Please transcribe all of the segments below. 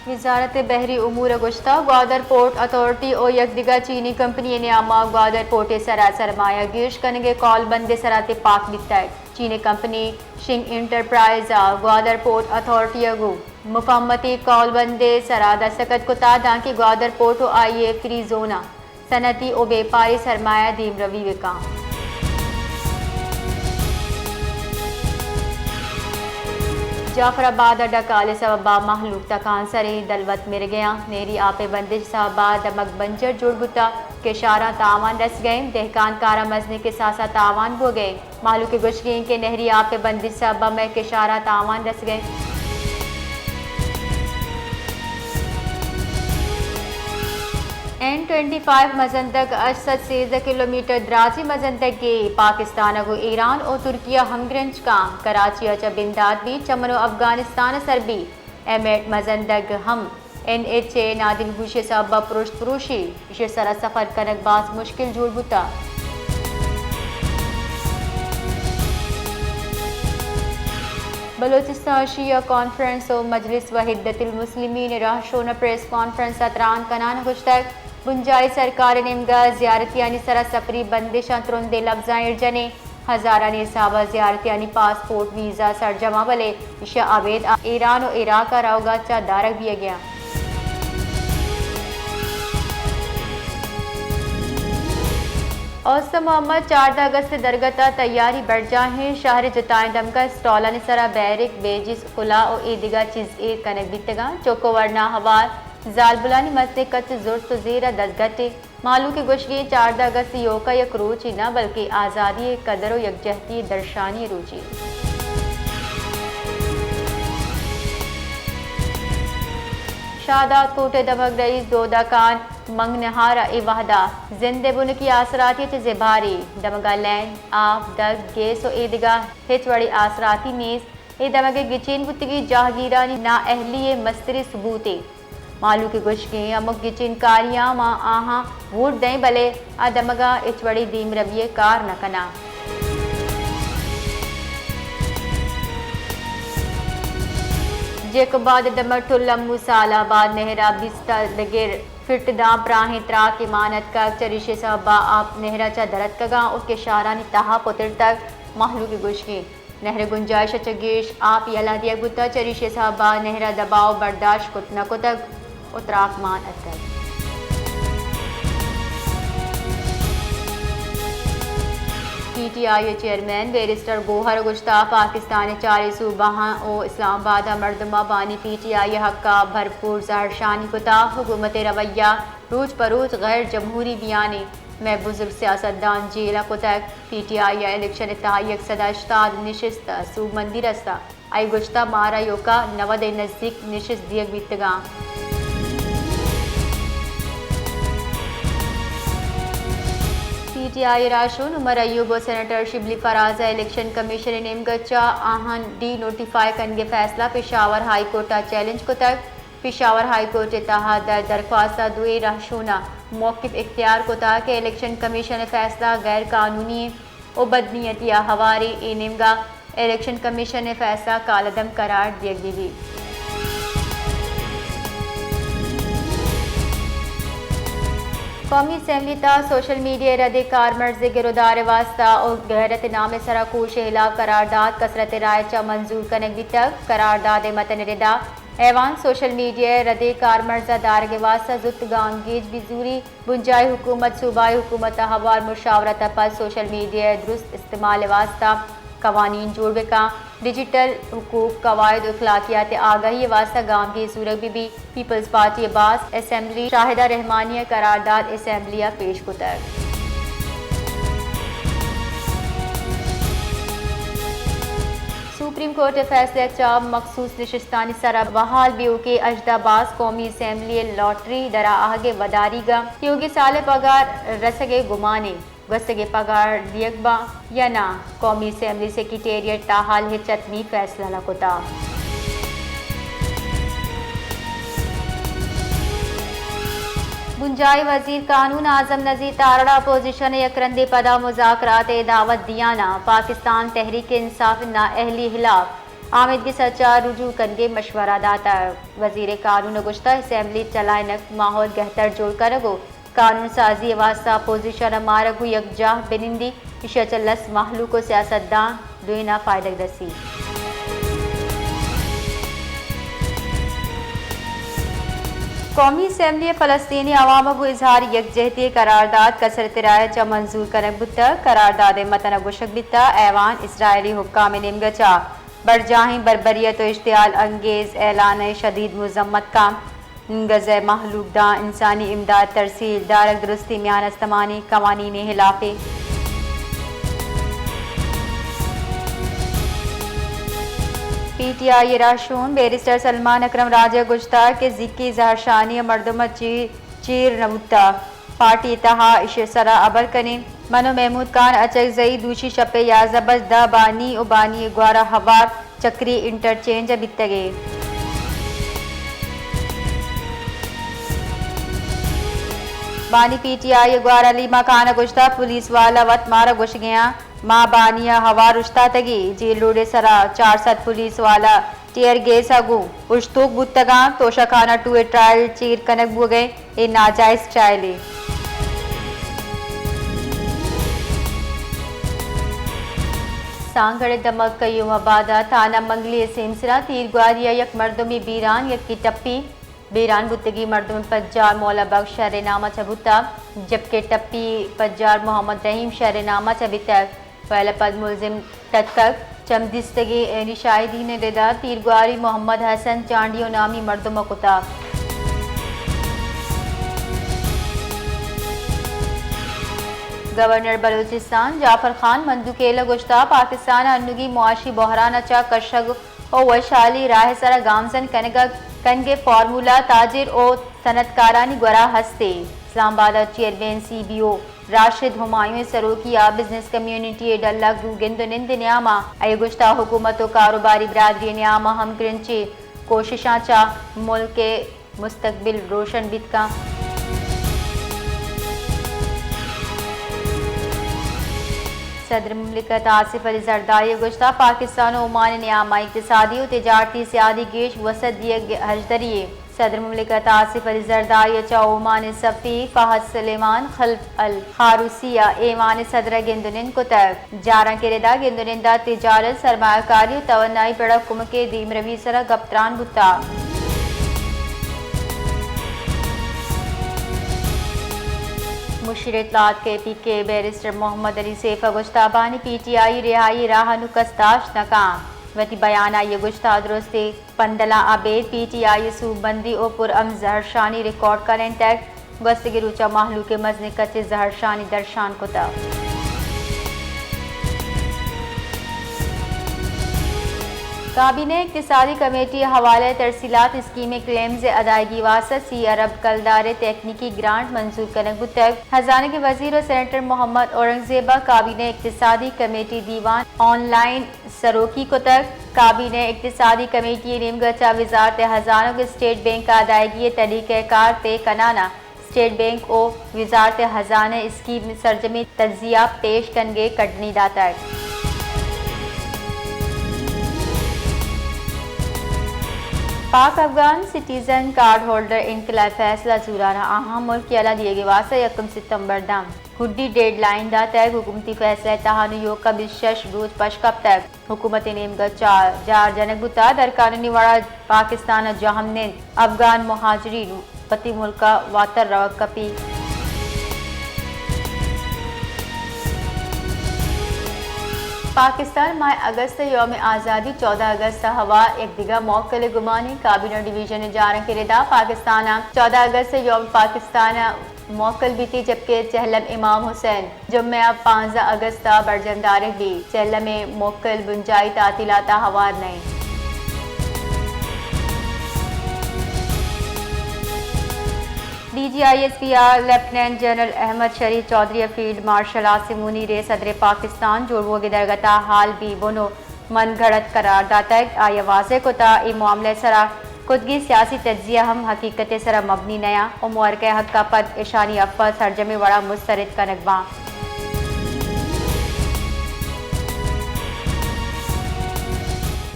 وزارت بحری امور ء گوشتگ، گوادر پورٹ اتھارٹی ء یک دگہ چینی کمپنی ء نیام ء گوادر پورٹ ء سرا سرمایہ گیش کنگ ء کال بند ء سرا تپاک بیتگ۔ چین ء کمپنی شنگ انٹرپرائز ء گوادر پورٹ اتھارٹی ء گوں مفاہمتی کال بند ء سرا دستخط کتگ، دانکہ گوادر پورٹ ء آئی ء فری زون ء صنعتی و بیپاری سرمایہ دیمروی بہ کنت۔ جعفر آباد ء ڈکال ء سبب ء مہلوک تکانسر ء دلوت مرگ ء انت۔ نہری آپ ء بندش ء سبب ء دمگ بنجر جوڑ بوتگ، کشاراں تاوان رسگ ء انت، دہکان کاراں مزنیں کساس ء تاوان بوگ ء انت۔ مہلوک ء گوشگ انت کہ نہری آپ ء بندش ء سبب ء مئے کشار ء تاوان رسگ ء انت۔ این ٹوئنٹی فائیو مزندگ ہشت سد سیزدہ کلومیٹر درازیں مزندگے، پاکستان ء گوں ایران ء ترکیہ ہمگرنچ کاں، کراچی ء چہ بندات بیت، چہ من ء افغانستان ء سر بیت۔ ایم ایٹ مزندگ ہم این ایچ اے نادلگوشی ء سبب ء پرشت پروشی، ایشی ء سرا سفر کنگ باز مشکل جوڑ بوتگ۔ بلوچستان شیعہ کانفرنس و مجلس وحدت المسلمین ء رہشون ء پریس کانفرنس ء تران کنان ء گوشتگ، بنجاہی سرکار ء نیمگ ء زیارتیانی سرا سفری بندشاں ترندیں لبزاں ایر جنیں۔ ہزارانی حساب ء زیارتیانی پاسپورٹ، ویزا سرجم ء، بلے ایشی ء ابید ایران و عراق ء روگ ء چہ دارگ بیگ ء انت۔ اوست محمد چاردہ اگست ء درگت ء تیاری برجاہ انت۔ شہر ء جتائیں دمگ ء اسٹالانی سرا بیرک، بیجز، کلاہ و اے دگہ چیز ایر کنگ بیتگ انت۔ چک و ورنا ہوار زالبولانی مزنیں کچ زرت و زیر ء دزگٹ انت۔ مہلوک ء گوشگ انت چاردہ اگست ایوک ء یک روچے نہ بلکیں آزادی ء قدر و یکجہتی ء درشانی ء روچے۔ شاہداد کوٹ ء دمگ رئیس دودا خان منگنہار ء اے وہد ء زند ء بنکی آسراتی ء چہ زبہری دمگ ء لین، آپ، دگ، گیس و اے دگہ ہچ وڑیں آسراتی نیست۔ اے دمگ ء گچین بوتگیں جاہگیرانی نااہلی ء مستریں ثبوتے۔ مہلوک ء گوشگ انت ہمک گچین کاریاں ما آہاں ووٹ دئیں، بلے آ دمگ ء ہچ وڑیں دیمروی ء کار نہ کناں۔ جیکب آباد ء دمگ ٹل امو سال آباد نہر ء بیست ء دگر فٹ داں پراہیں تراکے مان اتکگ، چریشی ء سبب ء آپ نہر ء چہ در اتکگاں و کشارانی تہا پترتگ۔ مہلوک ء گوشگ انت نہر ء گنجائش ء چہ گیش آپ یلہ دیگ بوتگ، چریشی ء سبب ء نہر ء دباؤ برداشت کت نہ کتگ و تراک مان اتگ۔ پی ٹی آئی ء چیئرمین بیرسٹر گوہر ء گوشتگ پاکستان ء چاریں صوبہاں و اسلام آباد ء مردماں بانی پی ٹی آئی ء حق ء بھرپور زہرشانی کتگ، حکومت ء رویہ روچ پہ روچ غیر جمہوری بیان انت، مئے بزرگ سیاستدان جیل ء کتگ۔ پی ٹی آئی ء الیکشن ء تہا یک سد ء ہشتاد نشست ء سوبمندی رستہ۔ آئی گوشتہ مارا ایوکا نود ء نزیک نشست دیگ بیتگاں۔ پی ٹی آئی ء راہشون عمر ایوب ء سینیٹر شبلی فراز ء الیکشن کمیشن ء نیمگ ء چہ آہاں ڈی نوٹیفائی کنگ ء فیصلہ پشاور ہائی کورٹ ء چیلنج کتگ۔ پشاور ہائی کورٹ ء تہا در درخواست ء دوئیں رہشوناں موقف اختیار کتگ کہ الیکشن کمیشن ء فیصلہ غیر قانونی انت و بدنیتی ء ہواریں، اے نیمگا الیکشن کمیشن ء فیصلہ کالعدم قرار دیگ بہ بیت۔ قومی اسمبلی تہا سوشل میڈیا ء ردیں کارمرز ء گرودار ء واستہ و غیرت ء نام ء سرا کوش ء ہلاپ قرارداد کثرت ء رائے چہ منظور کنگ بیتگ۔ قرارداد ء متن ء ردا ایوان سوشل میڈیا ء ردیں کارمرز ء دارگ ء واستہ زوت گامگیج بہ زوری۔ بنجاہی حکومت صوبائی حکومت ء ہوار مشاورت ء پد سوشل میڈیا ء درست استعمال ء واستہ قوانین جوڑ بہ کن، ڈیجیٹل حقوق، قواعد و اخلاقیات ء آگہی ء واستہ گامگیج زورگ بہ بیت۔ پیپلز پارٹی ء باسک اسمبلی شاہدہ رحمانی ء قرارداد اسمبلی ء پیش کتگ۔ سپریم کورٹ ء فیصلہ ء چہ مخصوص نشستانی سرا بحال بیوکیں ہژدہ باز قومی اسمبلی ء لاٹری درا آہگ ء وداریگ ء تیوگیں سال ء پگار رسگ ء گمانے۔ گوستگیں پگار دیگ باں یا ناں، قومی اسمبلی سیکرٹریٹ تاحال ہچ حتمی فیصلہ نہ کتگ۔ بنجاہی وزیر قانون اعظم نذیر تارڑ ء اپوزیشن ء یک رندے پدا مذاکرات ء دعوت دیان ء پاکستان تحریک انصاف ء نااہلی ہلاپ آمیدگس ءَ چہ رجوع کنگ ءِ مشورہ داتگ۔ وزیر قانون ءَ گوشتگ، اسمبلی چلائینگ، ماحول گہتر جوڑ کنگ ءُ قانون سازی ءِ واستہ اپوزیشن ءَ مارگ ءُ یکجاہ بہ نندی، ایشی ءَ چہ لس مہلوک ءُ سیاستدان دوئیناں فائدگ رسی۔ قومی اسمبلی ءَ فلسطینی عوام ءَ گوں اظہار یکجہتی ءِ قرارداد کثرت رائے ءَ چہ منظور کنگ بوتگ۔ قرارداد ءِ متن ءَ گوشگ بیتگ، ایوان اسرائیلی حکام ءِ نیمگ ءَ چہ برجاہیں بربریت ءُ اشتعال انگیز اعلان ءِ شدید مذمت کنت۔ غزہ ءِ مہلوک داں انسانی امداد ترسیل دارگ درستیں میان استمانی قوانین ءِ ہلاپ اِنت۔ پی ٹی آئی ءِ رہشون بیرسٹر سلمان اکرم راجہ ءَ گوشتگ کہ زیکی زہرشانی ءَ مردم ءَ چی چیر نہ بوتگ۔ پارٹی ءِ تہا ایشی ءِ سرا ہبر کنیں۔ من ءُ محمود خان اچکزئی دوشی شپ ءِ یازدہ بج دہ بانی ءُ بانی ءِ گوارا ہوار چکری انٹرچینج ءَ بیتگ ایں۔ بانی پی ٹی آئی ءِ گوارا لیما خان ءَ گوشتگ، پولیس والا وت مارا گوشگ ءَ اَنت، ما بانی ءَ ہوار اوشتاتگ ایں، جیل روڈ ءِ سرا چار سد پولیس والا ٹیئر گیس ءَ گوں اوشتوک بوتگ اَنت۔ توشہ خانہ ٹو ءِ ٹرائل چیر کنگ بوگ ءَ اِنت، اے ناجائز ٹرائلے۔ سانگڑ ءِ دمگ قیوم آباد ءَ تھانہ منگلی ءِ سیمسر ءَ تیرگواری ءَ یک مردمے بیران، یکے ٹپی۔ بیران بوتگیں مردم ءِ پجار مولا بخش شر ءِ نام ءَ چہ بوتگ، جبکہ ٹپی پجار محمد رحیم شر ءِ نام ءَ چہ بیتگ۔ ویل ءَ پد ملزم ٹتکگ۔ چم دیستگیں شاہدین ءِ ردا تیرگواری محمد حسن چانڈیو نامی مردم ءَ کتگ۔ گورنر بلوچستان جعفر خان مندوخیل ءَ گوشتگ، پاکستان ءَ انوگیں معاشی بحران ءَ چہ کشگ ءُ وشحالی راہ ءِ سرا گامزن کنگ ءَ، کنگ ءِ فارمولا تاجر ءُ صنعتکارانی گورا ہست اِنت۔ اسلام آباد ءَ chairman C B O Rashid Humayun ءِ سروکی ءَ بزنس کمیونٹی ءِ ڈل ءَ گوں گند ءُ نند ءِ نیام ءَ آئی ءَ گوشتگ، حکومت ءُ کاروباری برادری ءِ نیام ءَ ہمگرنچیں کوششاں چہ ملک ءِ مستقبل روشن بیت کنت۔ صدر مملکت آصف علی زرداری ءَ گوشتگ، پاکستان ءُ عمان ءِ نیام ءَ اقتصادی ءُ تجارتی سیادی گیش وسعت دیگ ءِ ہژدری اِنت۔ صدر مملکت آصف علی زرداری ءَ چہ عمان ءِ سفیر فہد سلیمان خلف الخاروسی ءَ ایوان ءِ صدر ءَ گند ءُ نند کتگ۔ جارانک ءِ ردا گند ءُ نند ءَ تجارت، سرمایہ کاری ءُ توانائی پڑ ءَ کمک ءِ دیمروی ءِ سرا گپتران بوتگ۔ مشیر اطلاعات کے پی کے بیرسٹر محمد علی سیف ءَ گوشتگ، بانی پی ٹی آئی رہائی ءِ راہ ءَ نوں کس داشت نہ کنت۔ وتی بیان ءَ آئی ءَ گوشتگ، درستیں پندلاں ابید پی ٹی آئی ءِ سوبمندی ءُ پرامن زہرشانی ریکارڈ کنائینتگ۔ گوستگیں روچاں مہلوک ءَ مزنیں کچ ءِ زہرشانی درشان کتگ۔ کابینہ ءِ اقتصادی کمیٹی ءَ حوالہ ءِ ترسیلات اسکیم ءِ کلیمز ءِ ادائیگی ءِ واستہ سی ارب کلدار ءِ تکنیکی گرانٹ منظور کنگ بوتگ۔ ہزانگ ءِ وزیر ءُ سینیٹر محمد اورنگزیب ءَ کابینہ ءِ اقتصادی کمیٹی ءِ دیوان آن لائن سروکی کتگ۔ کابینہ ءِ اقتصادی کمیٹی ءِ نیمگ ءَ چہ وزارت خزانہ ءُ اسٹیٹ بینک ءَ ادائیگی ءِ طریقہ کار طے کنان ءَ اسٹیٹ بینک ءُ وزارت خزانہ ءَ اسکیم ءِ سرجمیں تجزیہ پیش کنگ ءِ کڈنی داتگ۔ پاک افغان سٹیزن کارڈ ہولڈر انقلابی فیصلہ زوران ءَ آہاں ملک یلہ دیگ ءِ واستہ یکم ستمبر ءَ داں گڈی ڈیڈ لائن داتگ۔ حکومتی فیصلہ ءِ تہا نوں ایوک ءَ بیست ءُ شش روچ پش کپتگ۔ حکومت ءِ نیمگ ءَ چہ جار جنگ بوتگ، در قانونی وڑ ءَ پاکستان ءَ جہم نند افغان مہاجرین وتی ملک ءَ واتر روگ کپیت۔ پاکستان ءَ ماہ اگست ءِ یوم آزادی چودہ اگست ءَ ہوار یک دگہ موکل ءِ گمان اِنت۔ کابینہ ڈویژن ءِ جارانک ءِ ردا پاکستان ءَ چودہ اگست ءِ یوم پاکستان ءَ موکل بیتی، جبکہ چہلم امام حسین جمعہ ءَ پانزدہ اگست ءَ برجم دارگ بیت۔ چہلم ءِ موکل بنجاہی تعطیلات ءَ ہوار نہ اِنت۔ D G I S P ءَ لیفٹیننٹ جنرل احمد شریف چوہدری ءَ فیلڈ مارشل عاصم منیر ءِ صدر پاکستان جوڑ بوگ ءِ درگت ءَ حال بے بن ءُ من گھڑت قرار داتگ۔ آئی ءَ واضح کتگ، اے معاملہ ءِ سرا کتگیں سیاسی تجزیہ ہم حقیقت ءِ سرا مبنی نہ اَنت ءُ مورکہ ءِ حق ءَ پد اشانی عفو ءَ سرجمیں وڑ ءَ مسترد کنگ باں۔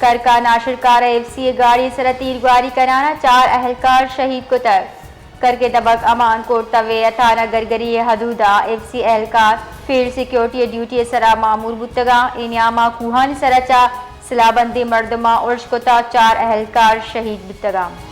کرک ءَ ناشرکار ءَ ایف سی ءِ گاڑی ءِ سرا تیرگواری کنان ءَ چار اہلکار شہید کتگ۔ کرک ءِ دمگ امان کوٹ توے ءِ تھانہ گرگری ءِ حدود ءَ ایف سی اہلکار فیلڈ سیکورٹی ءِ ڈیوٹی ءِ سرا مامور بوتگ اَنت۔ اے نیام ءَ کوہانی سرا چہ سلاہ بندیں مردماں ارش کت ءُ چار اہلکار شہید بوتگ اَنت۔